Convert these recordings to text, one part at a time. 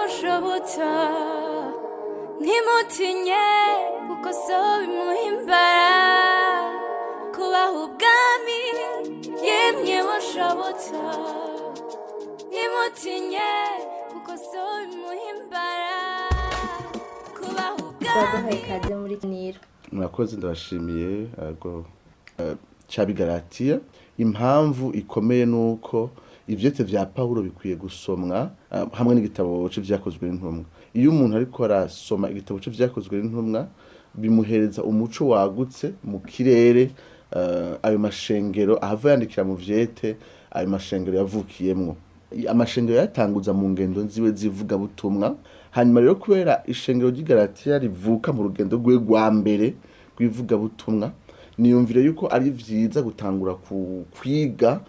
Mushobotsa, ntimutinye, kuko so bimuhimbara kubaha ubwami. Yemwe mushobotsa, ntimutinye, kuko so bimuhimbara kubaha ubwami. Twaguhaye ikaze muri kiganiro. Murakoze, ndabashimiye. Yego, c'Abigaratiya, impamvu ikomeye nuko ivyete vya Pawulo bikwiye gusomwa hamwe n'igitabo c'Ivyakozwe n'Intumwa. Iyo umuntu ariko arasoma igitabo c'Ivyakozwe n'Intumwa, bimuhereza umuco wagutse mu kirere ayo mashengero ahava yandikira mu vyete, ayo mashengero yavukiyemwo, amashengero yatanguza mu ngendo ziwe z'ivugabutumwa. Hanyuma rero, kubera ishengero ry'Igalatiya rivuka mu rugendo rwe rwa mbere rw'ivugabutumwa, niyumvire yuko ari vyiza gutangura kwiga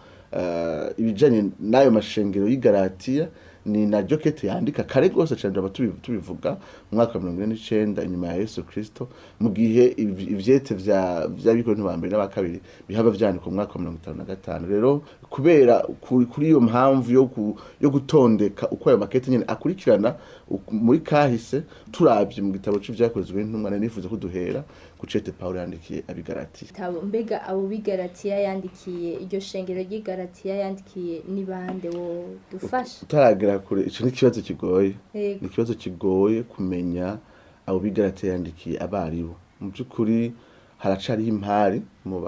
ibijanye n'ayo mashengero y'Igalatiya. Ni naryo kete yandika kare rwose cane, turaba tubivuga mu mwaka wa 49 inyuma ya Yesu Kristo, mu gihe ivyete vy'Abikorintho ba mbere n'aba kabiri bihava vyandikwa mu mwaka wa 55. Rero kubera kuri iyo mpamvu yo gutondeka uko ayo makete nyene akurikirana muri kahise, turavye mu gitabo c'Ivyakozwe n'Intumwa, nari nifuza ko duhera ku cete Pawulo yandikiye Abigaratiya. Tabo, mbega abo Bigaratiya yandikiye, iryo shengero ry'Igaratiya yandikiye, ni bande? Wo dufasha? Utaragera kure, ico ni ikibazo kigoye. Yego. Ni ikibazo kigoye kumenya abo Bigaratiya yandikiye abaribo. Mu by'ukuri haracariho impari mu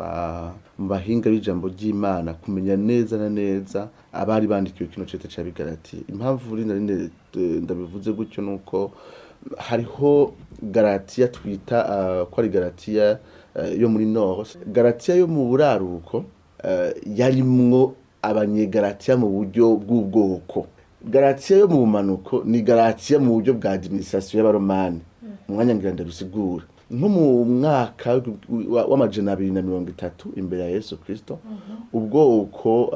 bahinga b'ijambo ry'Imana kumenya neza na neza abari bandikiwe kino cete c'Abigaratiya. Impamvu rino rine ndabivuze gutyo nuko hariho Garatiya twita ko ari Garatiya yo muri nord. Garatiya yo mu buraruko yarimwo Abanyegaratiya mu buryo bw'ubwoko. Garatiya yo mu bumanuko ni Garatiya mu buryo bwa administration y'Abaromani. Umwanya ngira ndabisigura. Nko mu mwaka wa 230 imbere ya Yesu Kristo, ubwoko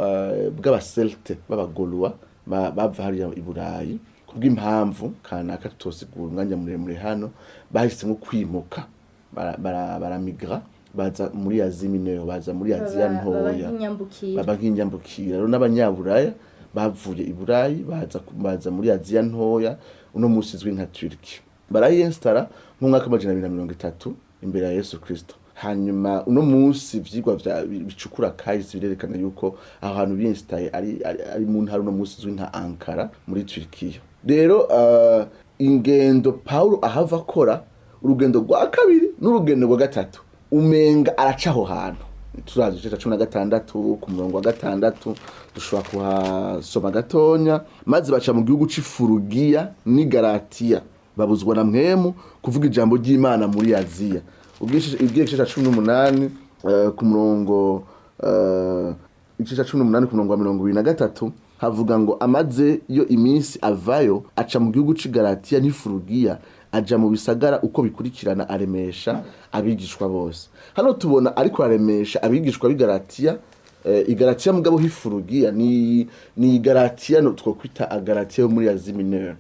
bw'Abaselte b'Abagolwa bava hariya i Burayi, kubw'impamvu kanaka tutosigura umwanya muremure hano, bahisemo kwimuka, baramigra baza muri Asie Mineure, baza muri Aziya baba Ntoya. Nk'inyambukira. Baba nk'inyambukira. Rero n'Abanyaburaya bavuye i Burayi baza muri Aziya Ntoya, uno munsi izwi nka Turki, barayinstara mu mwaka wa 230 imbere ya Yesu Kristo. Hanyuma uno munsi ivyigwa vya bicukura kahise birerekana yuko aho hantu binstaye ari mu ntara uno munsi izwi nka Ankara muri Turkiya. Rero ingendo Paulo ahava akora, urugendo rwa kabiri n'urugendo rwa gatatu, umenga araca aho hantu. Turazi igice ca 16 ku murongo wa 6, dushobora kuhasoma gatonya: "Maze baca mu gihugu c'Ifurugiya n'i Galatiya, babuzwa na Mpwemu kuvuga ijambo ry'Imana muri Aziya." Ubwiye igice ca 18 ku murongo igice ca 18 ku murongo wa 23, havuga ngo: "Amaze yo iminsi avayo, aca mu gihugu c'i Galatiya n'i Furugiya, aja mu bisagara uko bikurikirana, aremesha abigishwa bose." Hano tubona ariko aremesha abigishwa b'i Galatiya, Igalatiya mugabo h'Ifurugiya ni Igalatiya no twokwita Agalatiya yo muri Asie Mineure.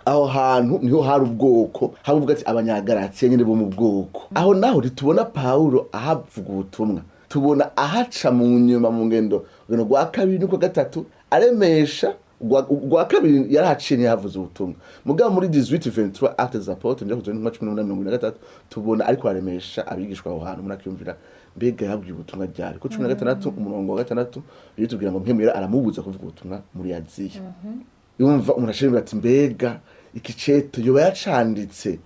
Aho hantu niho hari ubwoko havuga ati Abanyagalatiya nyine bo mu bwoko. Aho naho ntitubona Pawulo ahavuga ubutumwa, tubona ahaca mu nyuma mu ngendo, urugendo rwa kabiri n'urwa gatatu, aremesha. Rwa kabiri yarahaciye, ntiyahavuze ubutumwa. Mugabo muri 18:23 Actes des Apôtres, njya kuzana nka 18:23, tubona ariko aremesha abigishwa aho hantu. Umuntu akiyumvira: mbega yabwiye ubutumwa ryari, ko 16 umurongo wa 6 bitubwira ngo Mpwemu aramubuza kuvuga ubutumwa muri Aziya? Yumva umuntu ashimira ati: mbega iki cete yoba yacanditse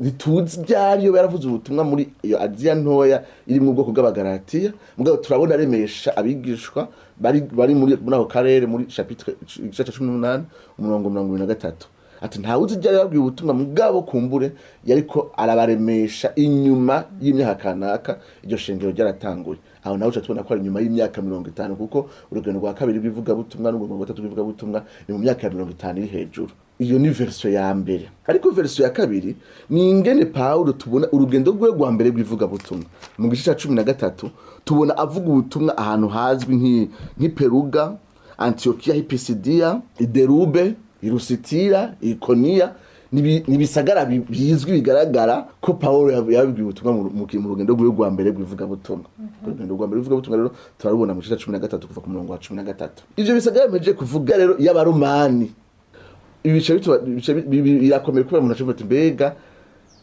ntituzi ibyari, yoba yaravuze ubutumwa muri iyo Aziya Ntoya iri mu bwoko bw'Abagalatiya? Mugabo turabona aremesha abigishwa bari muri ako karere muri chapitre, igice ca 18 umurongo 23, ati ntawe uzi ibyari yababwiye ubutumwa, mugabo kumbure yariko arabaremesha inyuma y'imyaka kanaka iryo shengero ryaratanguye. Aho nawe uca tubona ko ari inyuma y'imyaka 50, kuko urugendo rwa kabiri rw'ivugabutumwa n'urugendo rwa gatatu rw'ivugabutumwa ni mu myaka ya 50 iri hejuru. Iyo ni version ya mbere. Ariko version ya kabiri ni ingene Pawulo tubona urugendo rwe rwa mbere rw'ivugabutumwa. Mu gice ca 13 tubona avuga ubutumwa ahantu hazwi nk'iperuga, Antiyokiya h'Ipisidiya, Iderube, Irusitira, Ikoniya. Ni ibisagara bizwi, bigaragara ko Pawulo yabibwiye ubutumwa mu rugendo rwiwe rwa mbere rw'ivugabutumwa. Urugendo rwa mbere rw'ivugabutumwa rero turarubona mu gice ca 13 kuva ku murongo wa 13. Ivyo bisagara bimejeje kuvuga rero y'Abaromani. Ibi bice birakomeye kubera umuntu ashobora ati mbega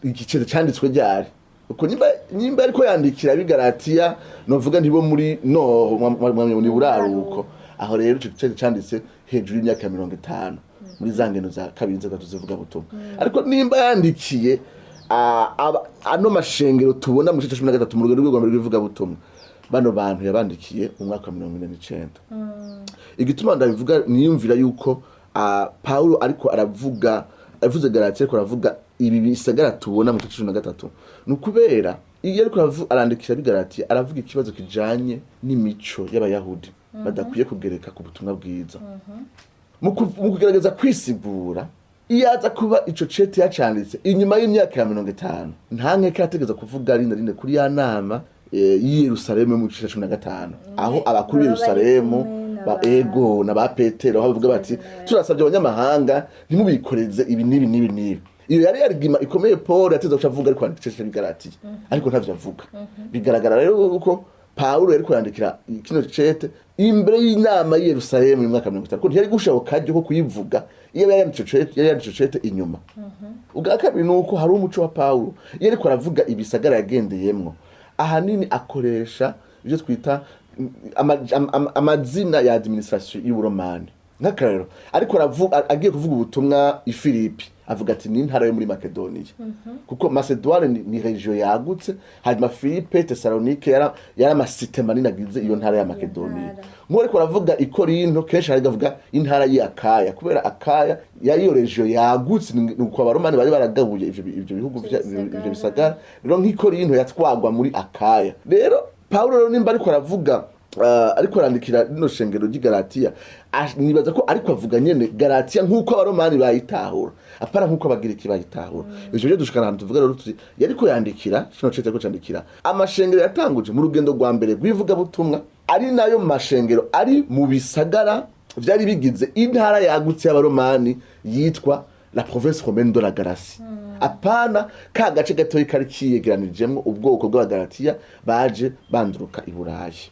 igiciro cyanditswe ryari? Uko nimba ariko yandikira abigaratiya, novuga ntibo muri no muri buraruko, aho rero ico giciro cyanditse hejuru y'imyaka 50 muri za ngendo za kabiri nza tuzivuga butumwa. Ariko nimba yandikiye ano mashengero tubona mu gice 13 mu rugendo rw'u Rwanda rw'ivuga butumwa, bano bantu yabandikiye mu mwaka wa 49. Igituma ndabivuga, niyumvira yuko Paulo ariko aravuga, avuze Galatiya, ariko aravuga ibi bisagara tubona mu gice 13, ni ukubera iyo ariko arandikira abigalatiya aravuga ikibazo kijanye n'imico y'abayahudi badakwiye kugereka ku butumwa bwiza. Mu kugerageza kwisigura, iyo aza kuba ico cete yacanditse inyuma y'imyaka ya 50, nta nkeka yategeza kuvuga rina rine kuri ya nama y'i Yerusalemu mu gice 15, aho abakuru b'i Yerusalemu ba ego na ba Petero aho bavuga bati turasabye abanyamahanga ntimubikoreze ibi n'ibi n'ibi n'ibi. Iyo yari yarigima ikomeye Paul yateza guca avuga, ariko yandika igice c'Abigalatiya, ariko ntavyo avuga. Bigaragara rero uko Paulo yariko yandikira kino cete imbere y'inama y'i Yerusalemu mu mwaka wa 50, kuko ntiyari gushaka karyo ko kuyivuga iyo yari yanditse cete inyuma. Ubwa kabiri nuko hari umuco wa Paulo iyo ariko aravuga ibisagara yagendeyemwo, ahanini akoresha ibyo twita amazina ya administration y'Uburomani. Nk'akarero, ariko aravuga, agiye kuvuga ubutumwa i Filipi, avuga ati ni intara yo muri Makedoniya, kuko Macedoine ni region yagutse, hanyuma Filipe, Thessalonike yari amasite manini agize iyo ntara ya Makedoniya. Nk'uwo ariko aravuga i Korinto, kenshi ariko avuga intara y'Akaya, kubera Akaya yari iyo region yagutse, ni uko Abaromani bari baragabuye ivyo bihugu ivyo bisagara. Rero nk'i Korinto yatwagwa muri Akaya. Rero Paulo rero nimba ariko aravuga ariko arandikira rino shengero ry'i Galatiya, nibaza ko ariko avuga nyene Galatiya nk'uko Abaromani bayitahura, apara nk'uko Abagiriki bayitahura. Ivyo byo dushikana ahantu tuvuga rero tuti yariko yandikira kino cete, ariko candikira amashengero yatanguje mu rugendo rwa mbere rw'ivugabutumwa, ari nayo mashengero ari mu bisagara vyari bigize intara yagutse y'Abaromani yitwa la province romaine de la Galatie, apana ka gace gatoyi kari kiyegeranijemwo ubwoko bw'Abagalatiya baje banduruka i Burayi.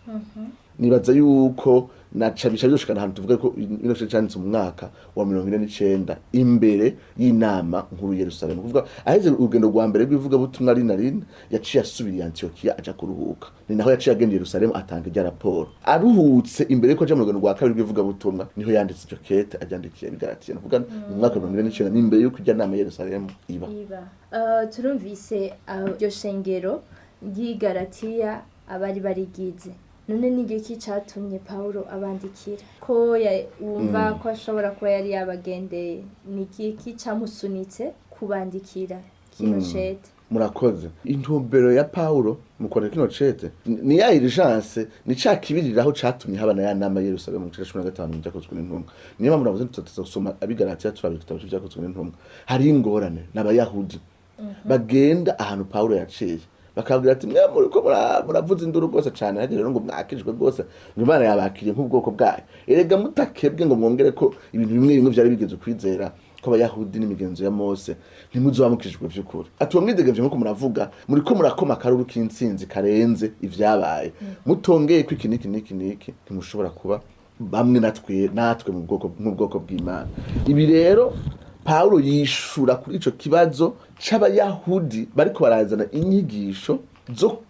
Nibaza yuko naca bica byoshikana ahantu tuvuga ko ino cete canditse mu mwaka wa 49 imbere y'inama nkuru y'Yerusalemu. Kuvuga aheze urugendo rwa mbere rw'ivugabutumwa ari na rine yaciye asubira i Antiokiya aja kuruhuka, ni naho yaciye agenda i Yerusalemu atanga irya raporo. Aruhutse imbere yuko aja mu rugendo rwa kabiri rw'ivugabutumwa, niho yanditse iryo kete aryandikiye abigalatiya. Nukuvuga mu mwaka wa 49 n'imbere yuko irya nama y'Yerusalemu iba. Iba. Turumvise iryo shengero ry'i Galatiya abari barigize. None ni igiki catumye Paulo abandikira? Ko wumva ko ashobora kuba yari yabagendeye, ni igiki camusunitse kubandikira kino cete? Murakoze. Intumbero ya Paulo mu kwandika kino cete ni ya urgence, ni ca kibiriraho catumye haba na ya nama y'Yerusalemu mu gice 15 mu Vyakozwe n'Intumwa. Niyo mpamvu navuze tutatuza gusoma Abigalatiya turaba igitabo c'Ivyakozwe n'Intumwa. Hari ingorane n'Abayahudi bagenda ahantu Paulo yaciye, bakabwira ati mwe muriko muravuza induru rwose cane, hageze rero ngo mwakijwe rwose, ngo Imana yabakiriye nk'ubwoko bwayo. Erega mutakebwe ngo mwongere ko ibintu bimwe bimwe vyari bigeze kwizera ko Abayahudi n'imigenzo ya Mose, ntimuzoba mukijwe vy'ukuri. Ati uwo mwidegemvye nkuko muravuga, muriko murakoma akaruru k'intsinzi karenze ivyabaye, mutongeye ko iki n'iki n'iki n'iki, ntimushobora kuba bamwe natwe mu bwoko nk'ubwoko bw'Imana. Ibi rero Paulo yishura kuri ico kibazo c'Abayahudi bariko barazana inyigisho zo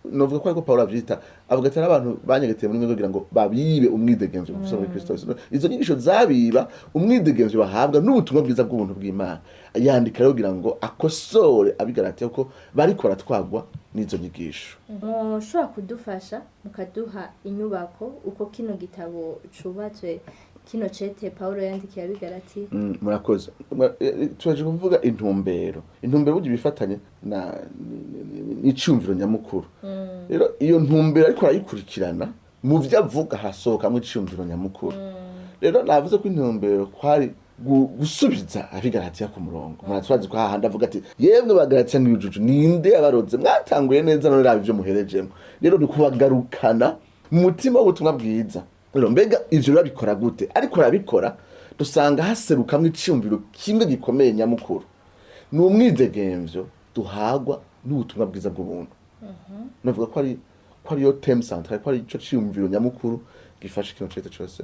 novuga ko ariko Paulo avyita, avuga ati abantu banyegeteye muri mwe kugira ngo babibe umwidegemvyo gusa muri Kristo Yesu. Izo nyigisho zabiba umwidegemvyo bahabwa n'ubutumwa bwiza bw'ubuntu bw'Imana. Yandika rero kugira ngo akosore Abigalatiya ko bariko baratwagwa n'izo nyigisho. Mushobora kudufasha mukaduha inyubako uko kino gitabo cubatswe, kino cete Paulo yandikiye Abigalatiya? Murakoze. Turaje kuvuga intumbero. Intumbero burya ibifatanye na n'iciyumviro nyamukuru. Rero iyo ntumbero ariko arayikurikirana mu vyo avuga hasohokamwo iciyumviro nyamukuru. Rero navuze ko intumbero kwari gusubiza Abigalatiya ku murongo. Muratwazi ko hahandi avuga ati yemwe Bagalatiya n'ibijuju, ninde yabaroze? Mwatanguye neza, none raba ivyo muherejemwo. Rero ni kubagarukana mu mutima w'ubutumwa bwiza. Rero mbega ivyo babikora gute? Ariko arabikora, dusanga haserukamwo iciyumviro kimwe gikomeye nyamukuru, ni umwidegemvyo duhagwa n'ubutumwa bwiza bw'ubuntu. Navuga ko ari ko ariyo thème central, ko ari ico ciyumviro nyamukuru gifashe kino cete cose.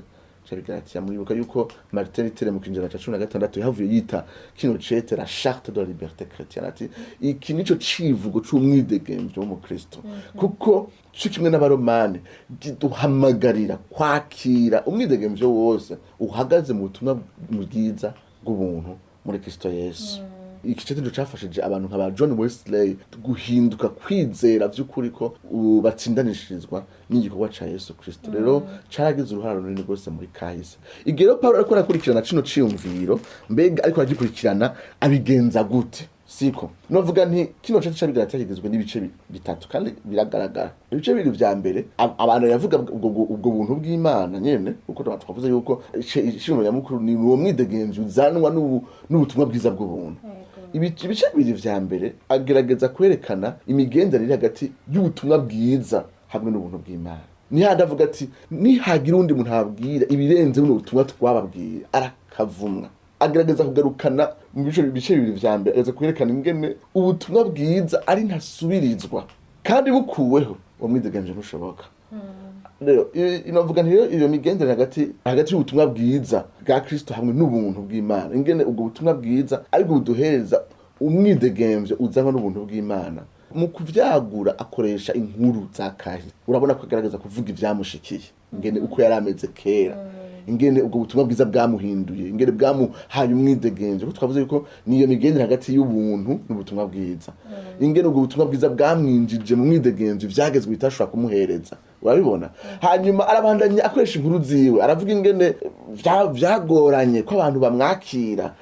c'Abigalatiya. Muribuka yuko Martin Luther mu kinjana ca 16 yahavuye yita kino cete la charte de la liberté chrétienne, ati iki nico civugo c'umwidegemvyo w'umukristo, kuko co kimwe n'abaromani giduhamagarira kwakira umwidegemvyo wose uhagaze mu butumwa bwiza bw'ubuntu muri Kristo Yesu. Iki cete nico cafashije abantu nka ba John Wesley guhinduka kwizera vy'ukuri ko batsindanishirizwa n'igikorwa ca Yesu Kristo. Rero caragize uruhara runini rwose muri kahise. Igihe rero Pawulo ariko arakurikirana kino ciyumviro, mbega ariko aragikurikirana abigenza gute? Siko novuga nti kino cete c'Abigalatiya kigizwe n'ibice bitatu kandi biragaragara. Ibice bibiri vya mbere abantu yavuga ubwo buntu bw'Imana nyene, kuko twavuze yuko ishimwe nyamukuru ni uwo mwidegemvyo uzanwa n'ubutumwa bwiza bw'ubuntu. Ibice bibiri vya mbere agerageza kwerekana imigenderanire hagati y'ubutumwa bwiza hamwe n'ubuntu bw'Imana. Nihandi avuga ati nihagira undi muntu ababwira ibirenze buno butumwa twababwiye arakavumwa. Agerageza kugarukana mu bice bibiri vya mbere, agerageza kwerekana ingene ubutumwa bwiza ari ntasubirizwa kandi bukuweho uwo mwidegemvyo ntushoboka. Rero inovuga nti rero iyo migenderanire hagati y'ubutumwa bwiza bwa Kristo hamwe n'ubuntu bw'Imana, ingene ubwo butumwa bwiza aribwo buduhereza umwidegemvyo uzanwa n'ubuntu bw'Imana. Mu kuvyagura akoresha inkuru za kahise. Urabona ko agerageza kuvuga ivyamushikiye, ingene uko yari ameze kera, ingene ubwo butumwa bwiza bwamuhinduye, ingene bwamuhaye umwidegemvyo. Kuko twavuze yuko niyo migenderanire hagati y'ubuntu n'ubutumwa bwiza, ingene ubwo butumwa bwiza bwamwinjije mu mwidegemvyo ivyagezwe bitashobora kumuhereza. Urabibona. Hanyuma arabandanya akoresha inkuru ziwe, aravuga ingene vyagoranye ko abantu bamwakira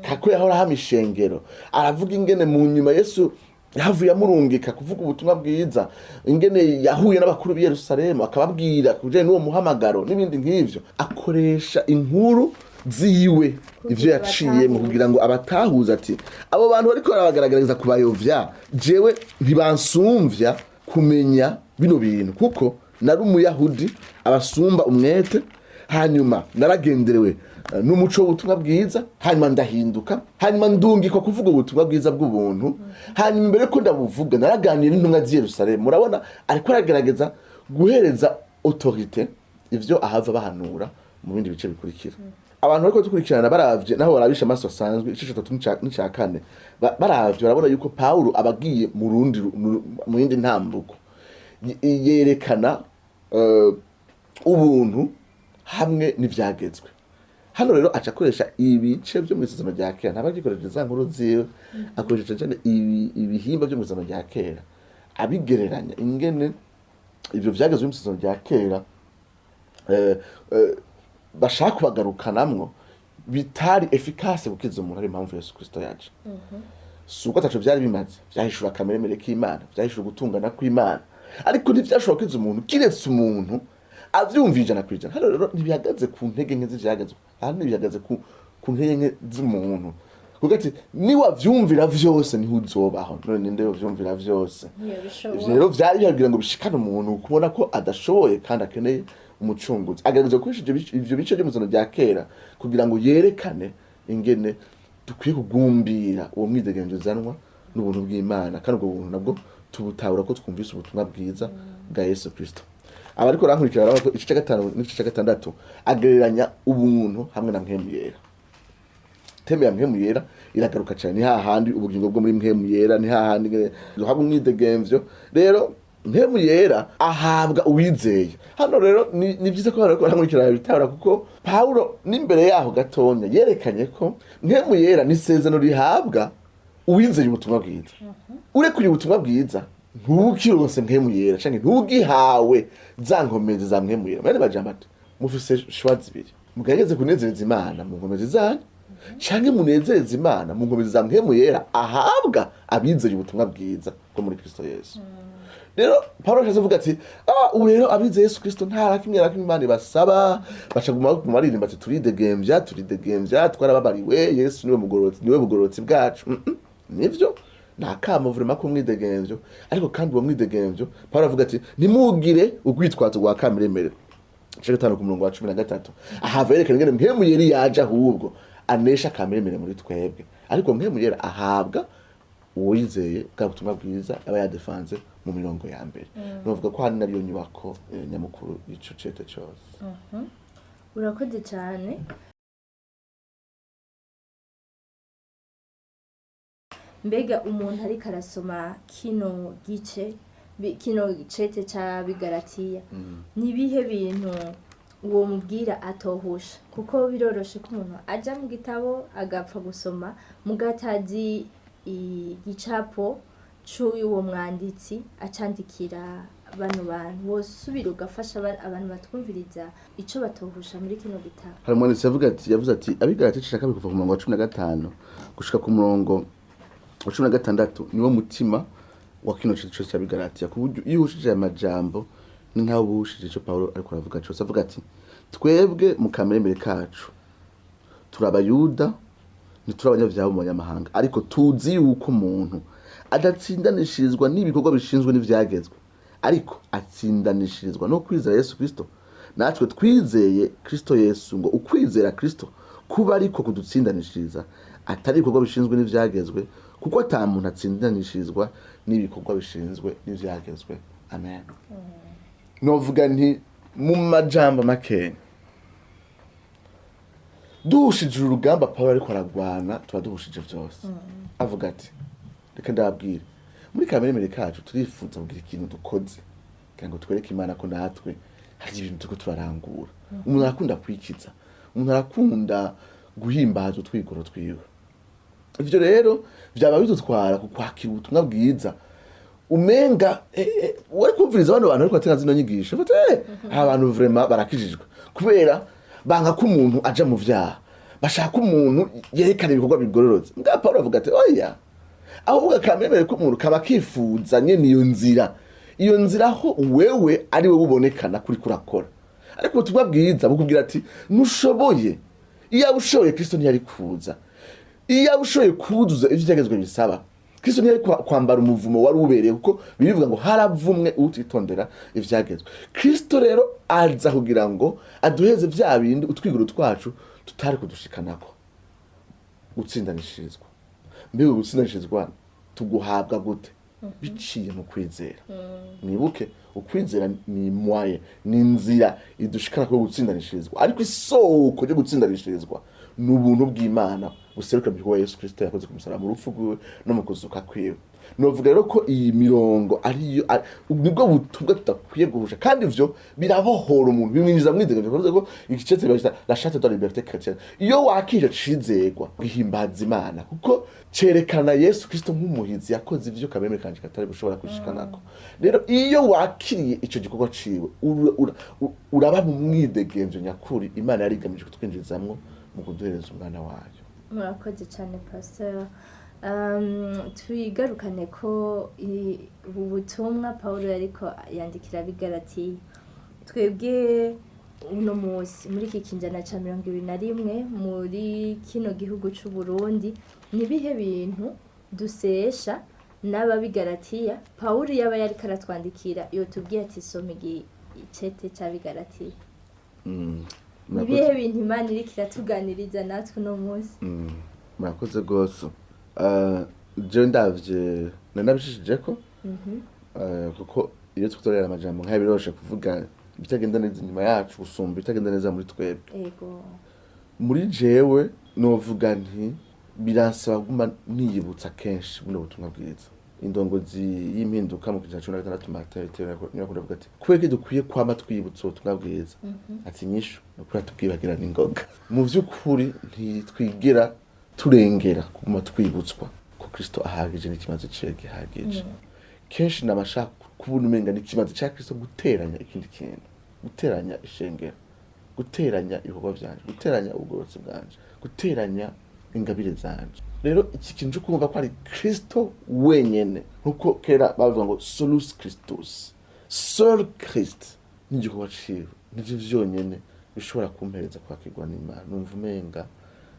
kako yahora hama ishengero. Aravuga ingene mu nyuma Yesu yahavuye amurungika kuvuga ubutumwa bwiza, ingene yahuye n'abakuru b'i Yerusalemu akababwira kubijanye n'uwo muhamagaro n'ibindi nk'ivyo. Akoresha inkuru ziwe ivyo yaciyemo kugira ngo abatahuze ati abo bantu bariko barabagaragariza kubayovya, jewe ntibansumvya kumenya bino bintu, kuko nari umuyahudi abasumba umwete, hanyuma naragenderewe n'umuco w'ubutumwa bwiza, hanyuma ndahinduka, hanyuma ndungikwa kuvuga ubutumwa bwiza bw'ubuntu, hanyuma imbere ko ndabuvuga naraganira n'intumwa z'i Yerusalemu. Murabona ariko aragerageza guhereza autorité ivyo ahava bahanura mu bindi bice bikurikira. Abantu bariko dukurikirana baravye naho barabisha amaso asanzwe igice ca 3 n'ica 4, baravye barabona yuko Pawulo abagiye mu rundi mu yindi ntambuko yerekana ubuntu hamwe n'ivyagezwe. Hano rero aca akoresha ibice vyo mu isezerano rya kera, ntaba agikoresheje za nkuru ziwe, akoresha cane ibihimba vyo mu isezerano rya kera, abigereranya ingene ivyo vyagezwe mu isezerano rya kera bashaka kubagarukanamwo bitari efficace gukiza umuntu, ari impamvu Yesu Kristo yaje. Si uko ataco vyari bimaze, vyahishura akameremere k'Imana, vyahishura ugutungana kw'Imana, ariko ntivyashobora gukiza umuntu kiretse umuntu avyumva 100%. Hano rero ntibihagaze ku ntege nke z'ivyagezwe, hano ntibihagaze ku ntege nke z'umuntu, kuko ati niwavyumvira vyose niho uzobaho. None ninde yovyumvira vyose? Ntiyabishobora. Ivyo rero vyari bihagira ngo bishikane umuntu kubona ko adashoboye kandi akeneye umucunguzi. Agerageza gukoresha ivyo bice vyo mu isezerano rya kera kugira ngo yerekane ingene dukwiye kugumbira uwo mwidegemvyo uzanwa n'ubuntu bw'Imana, kandi ubwo buntu nabwo tubutahura ko twumvise ubutumwa bwiza bwa Yesu Kristo. Abariko barankurikira barabona ko igice ca 5 n'igice ca 6 agereranya ubuntu hamwe na mpwemu yera. Teme ya mpwemu yera iragaruka cyane, ni hahandi ubugingo bwo muri mpwemu yera, ni hahandi ngene duhabwa umwidegemvyo. Rero mpwemu yera ahabwa uwizeye. Hano rero ni vyiza ko bariko barankurikira bitahura, kuko Pawulo n'imbere yaho gatonya yerekanye ko mpwemu yera ni isezerano rihabwa uwizeye ubutumwa bwiza. Urekuye ubutumwa bwiza ntukironse mpwemu yera, canke ntugihawe za nkomezi za mpwemu yera. Mwene majambo ati mufise choix zibiri, mugerageze kunezereza Imana mu nkomezi zanyu, canke munezereze Imana mu nkomezi za mpwemu yera ahabwa abizeye ubutumwa bwiza bwo muri Kristo Yesu. Rero Pawulo ashatse kuvuga ati ubu rero abizeye Yesu Kristo nta kimwe na kimwe Imana ibasaba, baca guma baririmba ati turidegemvya, turidegemvya, twarababariwe, Yesu niwe mugororotsi, niwe bugororotsi bwacu. Nivyo ni akamo vraiment k'umwidegemvyo, ariko kandi uwo mwidegemvyo Pawulo avuga ati ntimugire urwitwazo rwa kamiremere. Igice 5 ku murongo wa 13 ahava yerekana ingene mpwemu yera yaje ahubwo anesha kamiremere muri twebwe, ariko mpwemu yera ahabwa uwizeye bwa butumwa bwiza aba yadefanze mu mirongo ya mbere. Novuga ko hano nariyo nyubako nyamukuru y'ico cete cose. Urakoze cyane. Mbega umuntu ariko arasoma kino gice, kino cete c'Abigalatiya, ni ibihe bintu uwo mubwira atohusha? Kuko biroroshe ko umuntu aja mu gitabo agapfa gusoma muga atazi igicapo c'uwo mwanditsi acandikira bano bantu. Wosubira ugafasha abantu batwumviriza ico batohusha muri kino gitabo. Hari umwanditsi yavuze ati Abigalatiya igice ca 2 kuva ku murongo wa 15 gushika ku murongo wa 16 niwo mutima wa kino cete cose c'Abigalatiya, ku buryo iyo uhushije aya majambo ni nkaho uba uhushije ico Pawulo ariko aravuga cose. Avuga ati twebwe mu kameremere kacu turi Abayuda, ntituri abanyabyaha bo mu banyamahanga, ariko tuzi yuko umuntu adatsindanishirizwa n'ibikorwa bishinzwe n'ivyagezwe, ariko atsindanishirizwa no kwizera Yesu Kristo. Natwe twizeye Kristo Yesu ngo ukwizera Kristo kuba ariko kudutsindanishiriza, atari ibikorwa bishinzwe n'ivyagezwe, kuko ata muntu atsindanishirizwa n'ibikorwa bishinzwe n'ivyagezwe. Amen. Novuga nti mu majambo make, duhushije urugamba Pawulo ariko aragwana, tuba duhushije vyose. Avuga ati reka ndababwire, muri kameremere kacu turifuza kugira ikintu dukoze kugira ngo twereke Imana ko natwe hari ibintu turiko turarangura. Umuntu arakunda kwikiza, umuntu arakunda guhimbaza utwigoro twiwe. Ivyo rero vyaba bidutwara ku kwakira ubutumwa bwiza. Umenga wari kumviriza bano bantu ariko batanga zino nyigisho, bati aba bantu vraiment barakijijwe kubera banka ko umuntu aja mu vyaha, bashaka umuntu yerekana ibikorwa bigororotse. Mbwa Pawulo avuga ati oya, ahubwo akamemere ko umuntu kaba kifuza nyene iyo nzira, iyo nzira aho wewe ari we ubonekana kuri kurakora. Ariko ubutumwa bwiza bukubwira ati nushoboye, iyo ushoboye Kristo ntiyari kuza, iyo ushoboye kuzuza ivyo ivyagezwe bisaba, Kristo ntiyari kwambara umuvumo wari ubereye, kuko birivuga ngo haravumwe utitondera ivyagezwe. Kristo rero aza kugira ngo aduheze vya bindi utwiguro twacu tutari kudushikanako. Gutsindanishirizwa. Mbega gutsindanishirizwa tuguhabwa gute? Biciye mu kwizera. Mwibuke ukwizera ni moyen, ni inzira idushikana ko gutsindanishirizwa, ariko isoko ryo gutsindanishirizwa ni ubuntu bw'Imana buseruka mu gikorwa Yesu Kristo yakoze ku musaraba, mu rupfu rwiwe no mu kuzuka kwiwe. Novuga rero ko iyi mirongo ariyo nibwo butumwa tudakwiye guhusha, kandi ivyo birabohora umuntu, bimwinjiza mwidegembyo. Bivuze ko igice cya la charte de la liberté chrétienne, iyo wakije cizegwa gihimbaza Imana, kuko cerekana Yesu Kristo nk'umuhizi yakoze ivyo kameme kanje katari gushobora gushikanako. Rero iyo wakiriye ico gikorwa ciwe, uraba mu mwidegemvyo nyakuri Imana yari igamije kutwinjizamwo mu kuduhereza umwana wayo. Murakoze cyane Pastor. Twigarukane ko ubu butumwa Pawulo yariko yandikira Abigalatiya, twebwe uno munsi muri iki kinjana ca 21 muri kino gihugu c'u Burundi, ni bihe bintu dusesha n'Ababigalatiya Pawulo yaba yariko aratwandikira yotubwiye ati soma igicete c'Abigalatiya? Ni bihe bintu Imana iriko iratuganiriza natwe uno munsi? Murakoze rwose. Jewe ndavye nanabishishijeko, kuko iyo tutorera amajambo nk'aya biroroshe kuvuga ibitagenda neza inyuma yacu gusumba ibitagenda neza muri twebwe. Ego. Muri jewe novuga nti biransaba kuguma niyibutsa kenshi buno butumwa bwiza. Indongozi y'impinduka mu kinjana cumi na gatandatu Martin Luther niwe akunda kuvuga ati kubera ko dukwiye kwama twiyibutsa ubutumwa bwiza, ati inyishu ni ukuri tubwibagirana ingoga. Mu vy'ukuri ntitwigera turengera kuguma twibutswa ko Kristo ahagije n'ikimazi ciwe gihagije. Kenshi nabashaka kubona umenga n'ikimazi ca Kristo guteranya ikindi kintu, guteranya ishengero, guteranya ibikorwa vyanje, guteranya ubugororotsi bwanje, guteranya ingabire zanje. Rero iki kintu cyo kumva ko ari Kristo wenyene, nkuko kera bavuga ngo solus Christus, seul Christ, n'igikorwa ciwe nivyo vyonyene bishobora kumpereza kwakirwa n'Imana. Numva umenga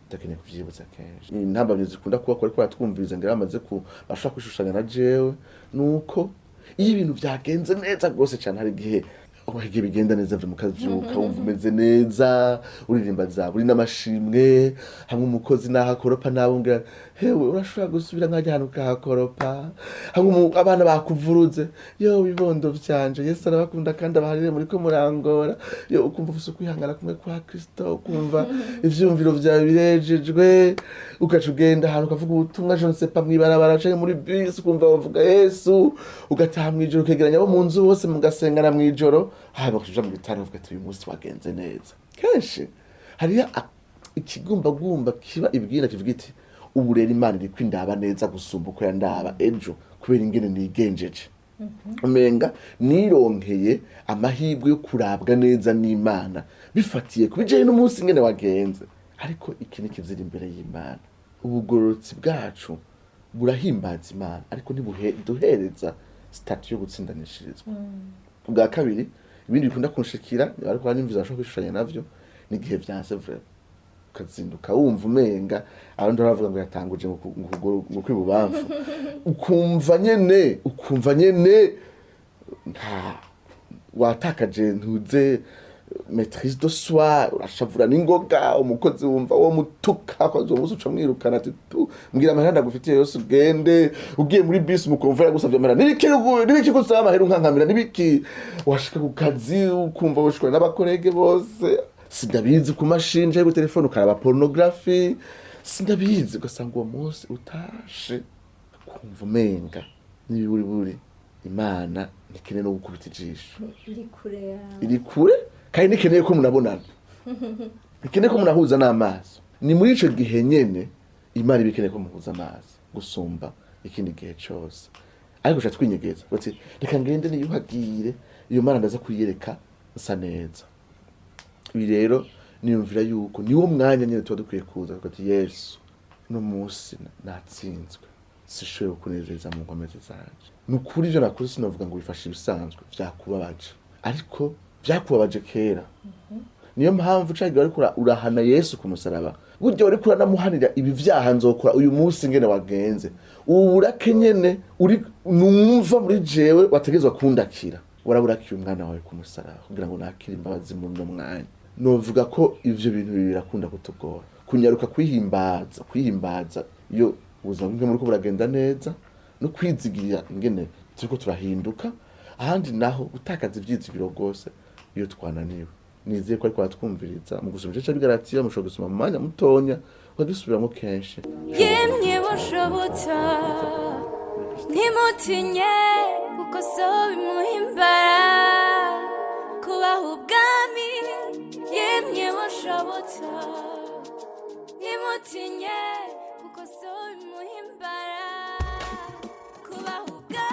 ndakeneye kuvyibutsa kenshi. Intambamyi zikunda kuba ko ariko baratwumviriza ngira bamaze ku bashobora kwishushanya na jewe, nuko iyo ibintu vyagenze neza rwose cane hari igihe Igihe bigenda neza vyo mukavyuka wumva umeze neza, uririmba zaburi n'amashimwe, hamwe umukozi naho akoropa nawe umbwira hewe urashobora gusubira nkajya ahantu ukahakoropa, hamwe abana bakuvuruze, yo bibondo vyanje Yesu arabakunda kandi abaharire muriko murangora, yo ukumva ufise ukwihangana kumwe kwa Kristo, ukumva ivyiyumviro vyawe birejejwe, ugaca ugenda ahantu ukavuga ubutumwa, je ne sais pas, mw'ibarabara canke muri bisi, ukumva bavuga Yesu, ugataha mw'ijoro ukegeranya abo mu nzu bose mugasengana mw'ijoro, haba bakaja mu gitanda uvuga ati uyu munsi wagenze neza. Kenshi hariyo ikigumbagumba kiba ibwina kivuga iti ubu rero Imana iriko indaba neza gusumba uko yandaba ejo kubera ingene nigenjeje, umenga nironkeye amahirwe yo kurabwa neza n'Imana bifatiye ku bijanye n'umunsi ingene wagenze. Ariko iki ni kizira imbere y'Imana. Ubugororotsi bwacu burahimbaza Imana, ariko ntibuduhereza statut yo gutsindanishirizwa. Ubwa kabiri, ibindi bikunda kunshikira ariko hari bashobora kwishushanya navyo, ni igihe vyanse vraiment, ukazinduka wumva umenga abandi baravuga ngo yatanguje ngo kuguru, ngo kwibubamfu, ukumva nyene nta watakaje, ntuze maîtrise de soi, urashavura n'ingoga, umukozi wumva wo mutuka kwazo umunsi uca mwirukana ati tu mbwira amahera ndagufitiye yose ugende. Ugiye muri bisi umukomvera yagusavye amahera, nibiki nibiki gusaba amahera unkankamira nibiki? Washika ku kazi ukumva woshwana n'aba collègues bose, sindabizi, ku mashini canke ku telefone ukaraba pornography, sindabizi, ugasanga uwo munsi utashe kumva umenga n'ibiburiburi Imana ntikeneye no gukubita ijisho. Iri kure yawe. Iri kure kandi ntikeneye ko munabonana, ntikeneye ko munahuza n'amaso. Ni muri ico gihe nyene Imana iba ikeneye ko muhuza amaso gusumba ikindi gihe cose, ariko uca twinyegeza bati reka ngende niyuhagire, iyo Mana ndaza kuyereka nsa neza. Ibi rero niyumvira yuko niwo mwanya nyene tuba dukwiye kuza tukavuga ati Yesu, uno munsi natsinzwe, sishoboye kukunezeza mu nkomezi zanje. Ni ukuri ivyo nakoze sinovuga ngo bifashe ibisanzwe, vyakubabaje, ariko vyakubabaje kera. Niyo mpamvu ca gihe wariko urahana Yesu ku musaraba, burya wariko uranamuhanira ibi vyaha nzokora uyu munsi ngene wagenze, ubu burake nyene uri numva muri jewe wategerezwa kundakira, waraburakiye umwana wawe ku musaraba kugira ngo nakire imbabazi muri uno mwanya. Novuga ko ivyo bintu bibiri birakunda kutugora: kunyaruka kwihimbaza iyo ubuzima bw'ingene buriko buragenda neza, no kwizigirira ingene turiko turahinduka. Ahandi naho gutakaza ivyizigiro rwose iyo twananiwe. Nizeye ko ariko baratwumviriza mu gusoma igice c'Abigalatiya. Mushobora gusoma mu mwanya mutonya, ukagisubiramo kenshi. Yemye bushobotsa, ntimutinye kuko so bimuhimbara kubaha ubwami. Yemye bushobotsa, ntimutinye kuko so bimuhimbara.